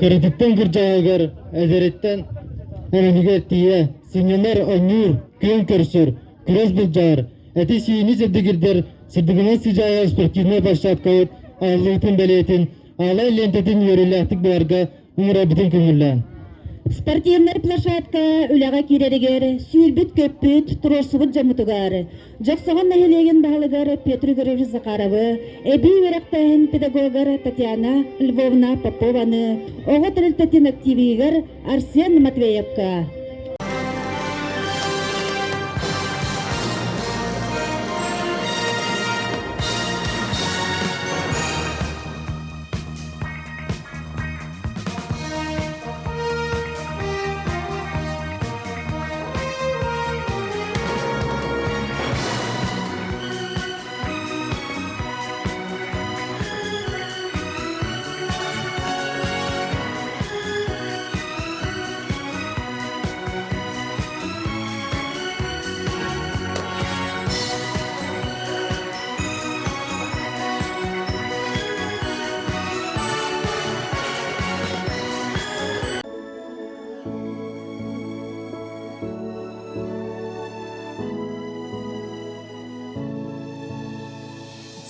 Кыратыттан кырдьаҕыгар, эдэриттэн эмэнигэр тиийэ сынньанар, оонньуур, күөн көрсөр, күрэс былдьаһар, эти-сиини чэбдигирдэр сырдыгынан сыдьаайар спортивнай площадкабыт аһыллыытын бэлиэтин аалай лиэнтэтин үөрүүлээхтик быһарга ыҥырарбытын көҥүллээн. Спортивнай площадка үлэҕэ киирэригэр сүүрбүт-көппүт, туруорсубут дьоммутугар Дьохсоҕон нэһилиэгин баһылыгар Петр Егорович Захаровы, эбии үөрэхтээһин педагогар Татьяна Львовна Попованы, оҕо тэрилтэтин активиһыгар Арсен Матвеевка.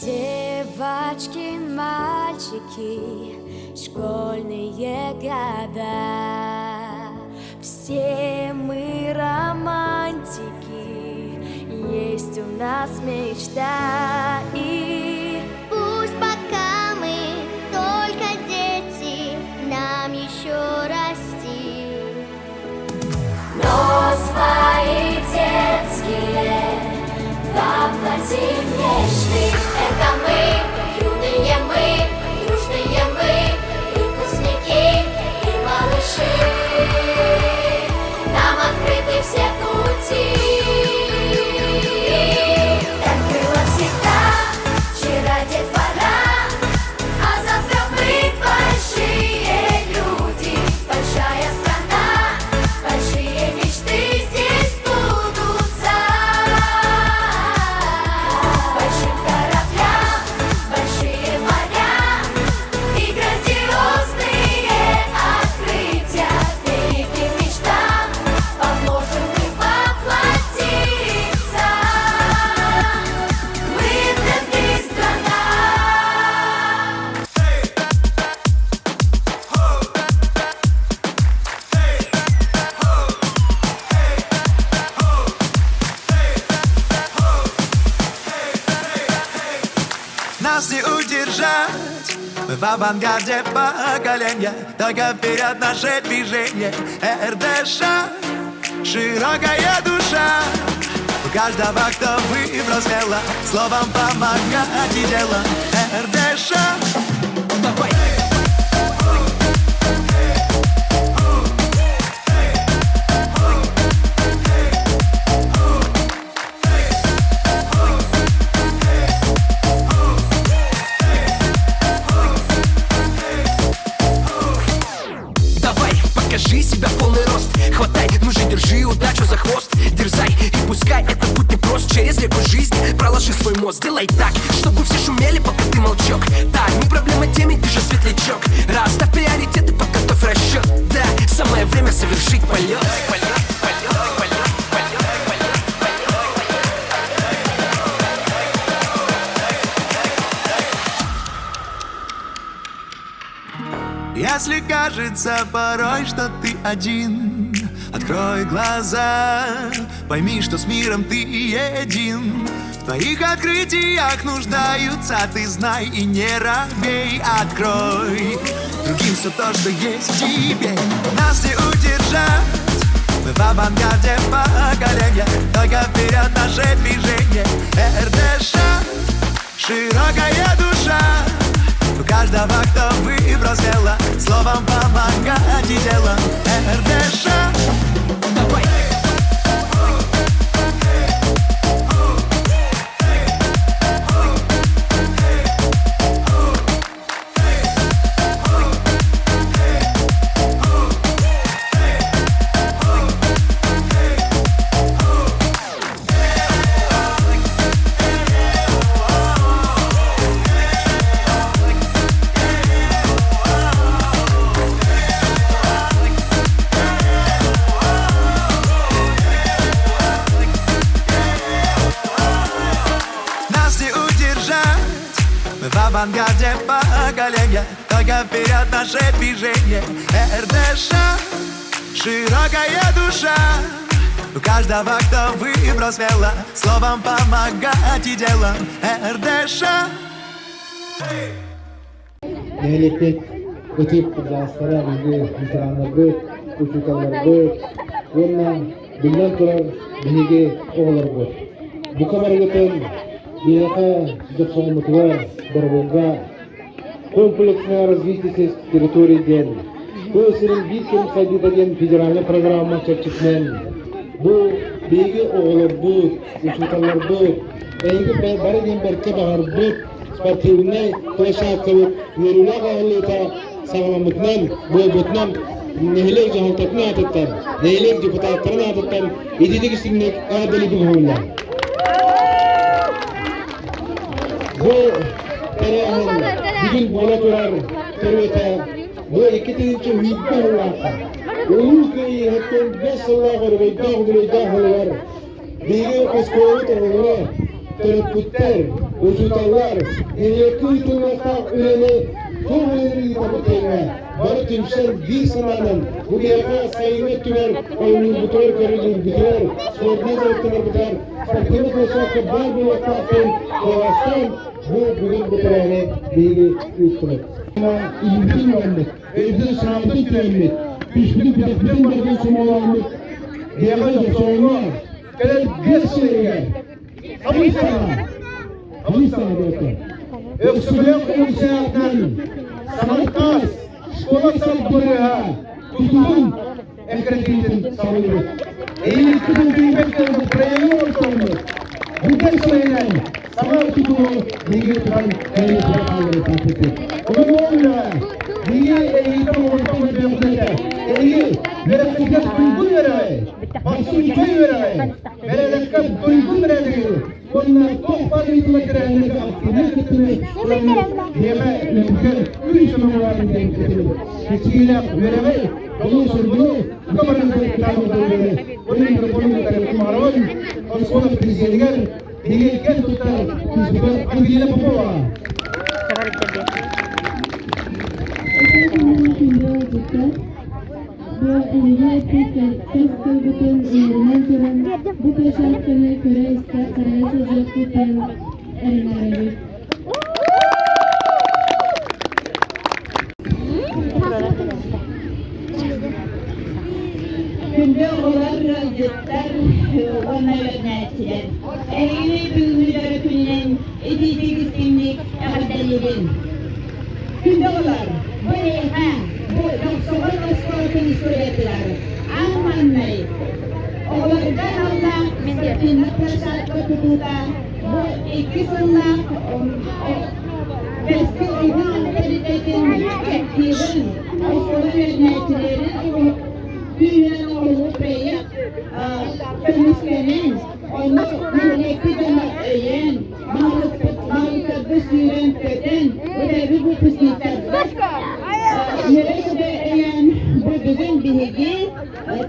Девочки, мальчики, школьные года. Все мы романтики, есть у нас мечта и Пусть пока мы только дети, нам еще расти. Но свои детские воплотим мечты. Это мы, юные мы, дружные мы, выпускники и малыши. Нам открыты все пути. Так было всегда, вчера детвора, а завтра мы большие люди, большая страна, большие мечты здесь сбудутся. Большим кораблям, большие моря и грандиозные открытия. Великим мечтам поможем мы воплотиться. Мы ТТ страна. Нас не удержать. Мы в авангарде поколения. Только вперед наше движение. РДШ, широкая душа. У каждого, кто выбрал смело словом помогать и делом. РДШ. Давай! Давай, покажи себя в полный рост. Хватай, ну же, держи удачу за хвост. Дерзай и пускай это путь непрост. Через реку жизни проложи свой мост. Делай так, чтобы все шумели, пока ты молчок. Так, не проблема теме, ты же светлячок. Расставь приоритеты, подготовь расчет. Да, самое время совершить полет. Полет, полет, полет, полет, полет, полет. Если кажется порой, что ты один, открой глаза, пойми, что с миром ты един. В твоих открытиях нуждаются, ты знай и не робей, открой другим все то, что есть в тебе. Нас не удержать, мы в авангарде поколения, только вперед наше движение. РДШ, широкая душа. У каждого, кто выбрал смело словом помогать и делом. РДШ. Давай! авангарде поколения Только вперед наше движение РДШ, широкая душа У каждого, кто выбрал смело Словом помогать и делом РДШ Нэһилиэкпит ытык кырдьаҕастара биһиги ветераннарбыт, учууталларбыт уонна биллэн турар биһиги оҕолорбут. Бука барыгытын биһиэхэ дьохсоҕоммутугар Боробулга комплексное развитие территории диэн тыа сирин биир кэм сайдыыта диэн федеральнай программа чэрчитинэн бу биһиги оҕолорбут, учууталларбыт, эһиги бары диэн бэркэ баҕарбыт спортивнай площадкабыт үөрүүлээх аһыллыыта саҕаламмытынан, буолбутунан нэһилиэк дьаһалтатын аатыттан, нэһилиэк депутаттарын аатыттан ититик истиҥник эҕэрдэлиибин уһуйуллар. Бу тэрээһин бүгүн буола турар төрүөтэ бу 2001 сыллаахха Улуу Кыайыы 75 сыллаах өрөгөйдөөх үбүлүөйдээх сылыгар Биһиги оскуолабыт оҕолоро, төрөппүттэр, учууталлар нэһилиэккэ ыытыллыахтаах үлэни туох үлэлэри ыытабыт диэҥҥэ бары түмсэн биир санаанан бу биһиэхэ сайыҥҥы өттүгэр оонньуурбутугар, көрүлүүрбүтүгэр, спордунан дьарыктанарбытыгар спортивнай площадка баар буолуохтаахтарын куоластаан бу бүгүн бу тэрээһини биһиги ыыттыбыт. Илиибитин уһаммыт, өйбүтүн-санаабытын түһэммит, күүспүтүн-күдэхпитин барытын сомоҕолооммут Биэҕэ Дьохсоҕоҥҥо кэлэр 5 сылыгар Абыйсаҕа буолта. Өксүлээх Өлүксээтинэн Самартаас школа сабдырыһа тутутун эккирэтиитин сабыллыбыт. Эйиэккитин тиийбэт проегы оҥортооммут. Бүтэр сылайынан саҥа тутууну биһиги тутан кэлиитигэр хаалларыахтаахпыт. Онон ол үлэҕэ биһиги эйиэхэ оҥортон үөрүйэхтэрэ эһиги үөрэххитигэр туйгун үөрэҕи, бахсы үчүгэй үөрэҕи, бэрээдэккэ туйгун бэрээдэги уонна туох баар ыйытылар тэрээһиннэргэ активнай кыттыыны ыланнар биһиэхэ үлэбитигэр күүс-көмө буоларын диэн этибит. Кэскиллээх үөрэҕи, дьолу-соргуну, бука барыгытын кытаанах доруобуйаны уонна микрофону кытары баҕарабын. Оскуола президенигэр биһиги киэн туттар күүспүтүгэр Ангелина Попова. Бу эһиги эппит кэс тылгытын ыырынан туран, бу площадканы көрө-истэ харайа сылдьыахпыт диэн эрэнэрэбит. Күндү оҕолор, ыалдьыттар уонна үөрэнээччилэр! Эһигини бүгүҥҥү дьоро күнүнэн итиитик истиҥник эҕэрдэлиибин! Күндү оҕолор, бу эһиэхэ бу Дохсоҕон оскуолатын историятыгар аан маҥнай оҕолорго аналлаах спортивнай площадка тутуута бу 2 сыллаах Кэскил уһун тэрилтэтин активын, оскуола үөрэнээччилэрин күүһүнэн оҥоһуу проект көмүскэнэн, онно нэһилиэкпит дьоно өйөөн, баһылыктарбыт сүүрэн-көтөн, өтөрү выпускниктарбыт үөрэ-көтө өйөөн, бу бүгүн биһиги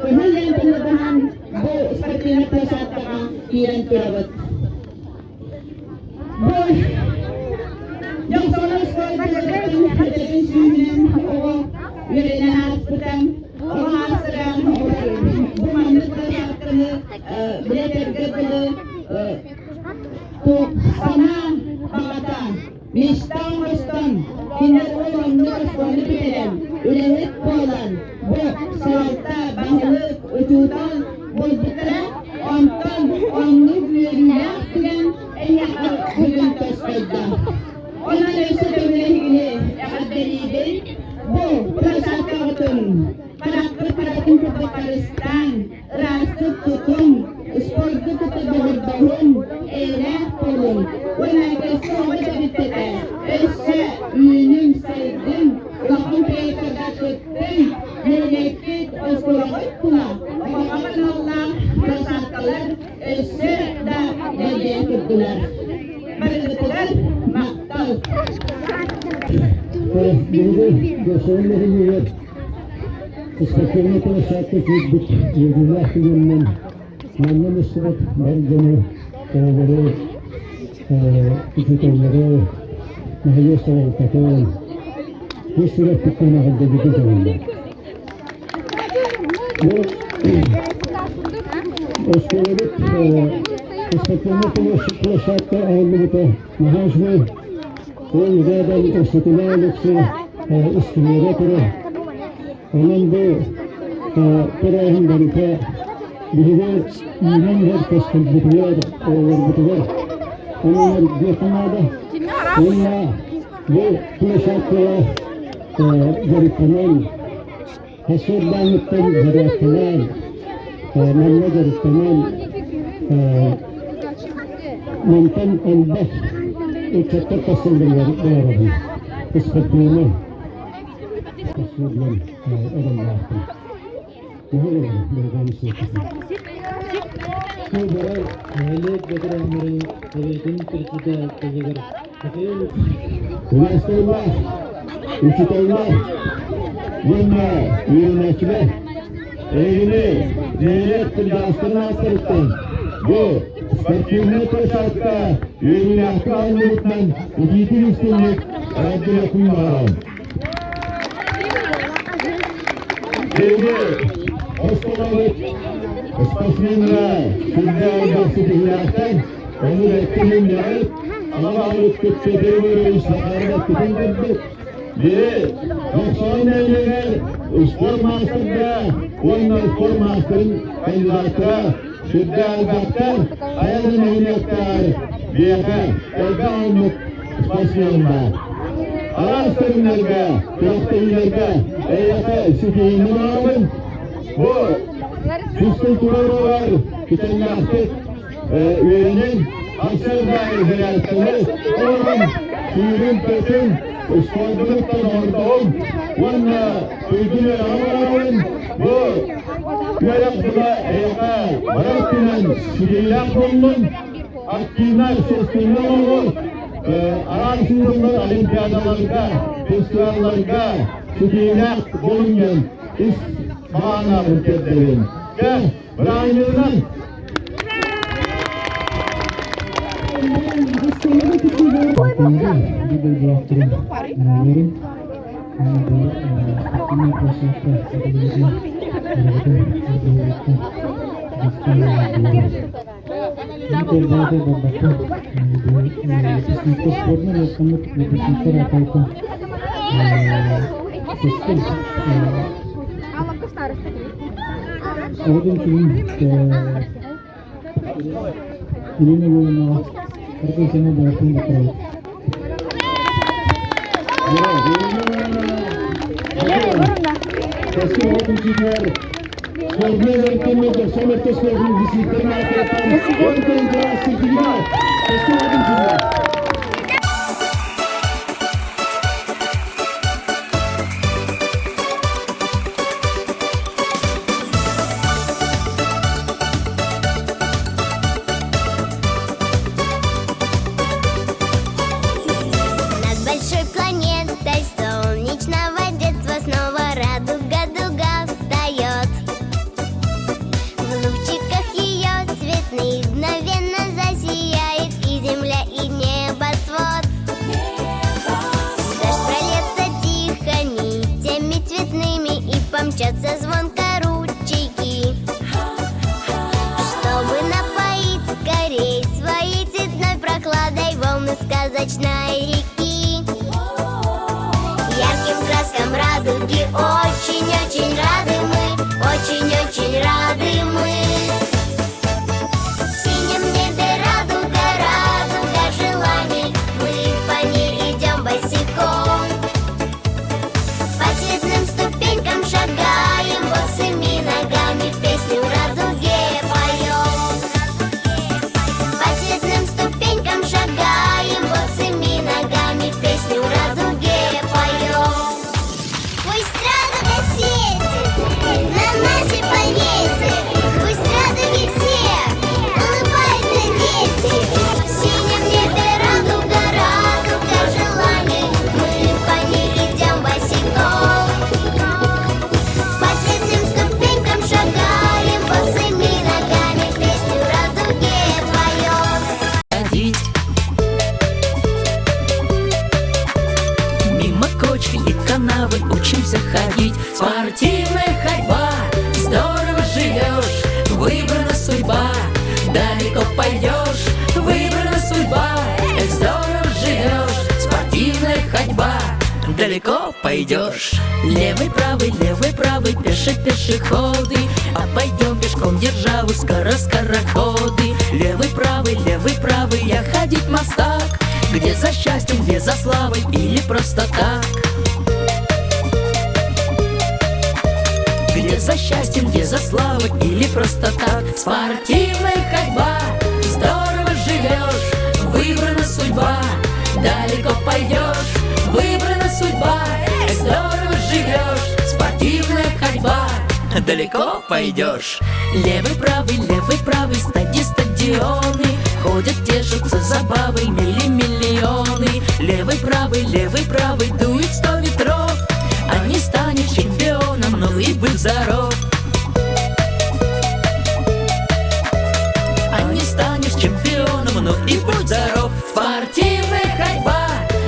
кыһыл лентаны быһан бу спортивнай площадкаҕа киирэн турабыт. Бу Дьохсоҕон оскуолатын сүүһүнэн оҕо үөрэнэн ааспыта. Оҕо аастара бу маннык площадканы билэтэргэ дылы санаа баҕата мечта оҥостон кинилэр ол оннук оскуоланы бүтэрэн үлэһит буолан бу салалта баһылык учуутал буолбуттара онтон оннук үөрүүлээх түгэн эһиэхэ бүгүн көстөйдө. Онон өссө төгүл эһигини эҕэрдэлиибин. Бу площадкаҕытын харахпыт харатын курдук харыстаан, ыраастык тутуҥ, спорду кытта доҕордоһуҥ, эйэлээх буолуҥ уонна кэскил оҕо тэрилтэтэ өссө үүнүҥ, сайдыҥ, улахан проектарга кыттыҥ, нэһилиэкпит оскуолаҕыт тула оҕоҕо аналлаах площадкалар өссө да дэлэйэ турдулар. Барыгытыгар махтал! Бүгүн Спортивнай площадка киирбит үөрүүлээх түгэнинэн манна мустубут бар дьону, оҕолору, учууталлары, нэһилиэк салалтатын ис сүрэхпиттэн эҕэрдэлиирбин көҥүллээх. Бу оскуолабыт спортивнай площадка аһыллыбыта наһаа үчүгэй. Ол рядом Өссөтүлээх Алексей искибиэрэ турар. Онон бу тэрээһин барыта биһиги үүнэн иһэр кэскилбитигэр, оҕолорбутугар онон диэххэ наада. Уонна бу площадкаҕа дьарыктанан, сарсыардааҥҥыттан зарядкалаан, манна дьарыктанан, мантан элбэх ыччаттар тахсалларыгар баҕарабын. Спортивнай тахсыыллар эрэллээхпин. Барар нэһилиэк бэтэрээннэрин Советын председателигэр Михаил Убаастабыллаах учууталлар уонна үөрэнээччилэр, эһигини нэһилиэк кырдьаҕастарын ааттарыттан бу спортивнай площадка үөрүүлээхтик аһыллыбытынан итиитин истиҥник эҕэрдэлиэхпин баҕарабын. Биһиги оскуолабыт спортсменнара сүрдээх элбэх ситиһиилээхтэр, ону бэккэ билиннэҕит, аҕа баһылыкпыт Петр Егорович Захаров эппитин курдук, биһи Дохсоон нэһилиэгэр спорт маастарда уонна спорт маастарын кандидаттара сүрдээх элбэхтэр, хайа да нэһилиэктэр биһиэхэ элбэх оннук спортсмен баар. Араас көрүҥнэргэ, күрэхтэһиилэргэ эйиэхэ ситиһиини баҕарабын. Бу физкультура уруогар кичэллээхтик үөрэнэн, сарсыарда зарядканы оҥорон, сүүрүн-көтүн, спордун оҥордоҕун уонна туйгун үөрэҕин оҥоробун. Бу үөрэх дьыла эйиэхэ бары өттүнэн ситиһиилээх буоллун, активнай общественнай олоҕу араас ыытыллар олимпиадаларга, фестивалларга ситиһиилээх буолун диэн ис баҕанаабын тиэрдэбин. Дьэ, бырааһынньыгынан! Элбэҕи барбакка, выпускниктар спордунан дьарыктаммыт выпускниктар аатыттан көстөн оҕотун сүрүн Ирина Леоновнаҕа барытын сэмэй баҕатын туттарабыт. Кэскил оҕо түмсүүтүгэр спордунан дьарыктаммыт Дохсоон орто оскуолатын выпускниктарын ааттарыттан 10 тыһыынча сертификат Кэскил оҕо түмсүүтүгэр. Над большой планетой солнечного детства снова радуга-дуга встает. В лучиках ее цветных мгновенно засияет и земля, и небосвод. Дождь прольется тихо нитями цветными и помчатся звонко ручейки. Чтобы напоить скорей своей цветной прохладой волны сказочной реки. Ярким краскам радуги очень-очень рады мы, очень-очень рады мы. В синем небе радуга, радуга желаний, мы по ней идем босиком. По цветным ступенькам шагаем, босыми ногами песню радуге поем. По цветным ступенькам шагаем, босыми ногами песню радуге поем. Пусть радуга светит. пойдешь. Левый, правый, левый, правый, пеши пешеходы, А пойдем пешком державу, скоро скороходы. Левый, правый, левый, правый, я ходить мастак, Где за счастьем, где за славой или просто так. Где за счастьем, где за славой или просто так. Спортивная ходьба, здорово живешь, выбрана судьба, далеко пойдешь. Выбрана судьба, здорово живешь, спортивная ходьба, далеко пойдешь. Левый, правый, левый, правый, стади, стадионы, Ходят, тешатся забавой, мили миллионы. Левый, правый, левый, правый, дует сто ветров, А не станешь чемпионом, ну и будь здоров. А не станешь чемпионом, ну и будь здоров. Спортивная ходьба,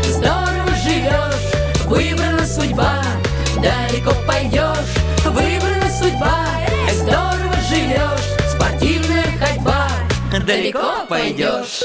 здорово живешь, выбрана судьба, далеко пойдешь. Выбрана судьба, здорово живешь, спортивная ходьба, далеко пойдешь.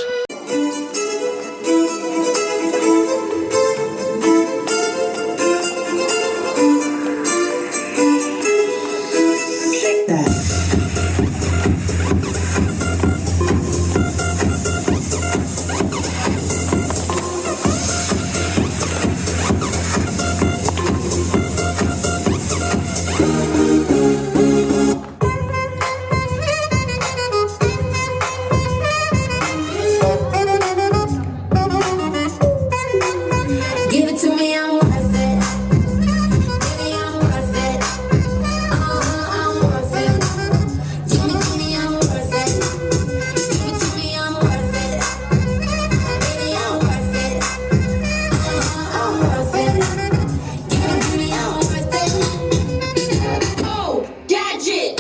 Give it to me, I'm worth it. Baby, I'm worth it. Uh-huh, I'm worth it. Gimme, gimme, I'm worth it. Give it to me, I'm worth it. Baby, I'm worth it. Uh-huh, I'm worth it. Gimme, gimme, I'm worth it. Oh, gadget!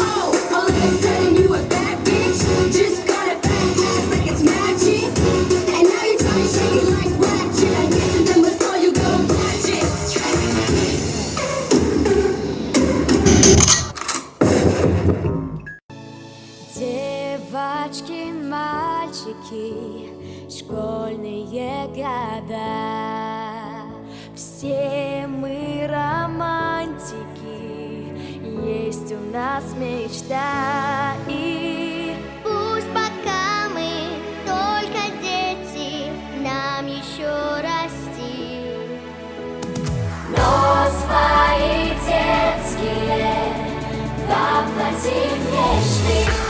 Oh, all of a sudden you a bad bitch. Just got a fat ass like it's magic. And now you're trying to shake it like ratchet. I guess it then before you go gadget. Девочки, мальчики, школьные года. Все мы романтики, есть у нас мечта. И Пусть пока мы только дети, нам еще расти. Но свои детские воплотим мечты.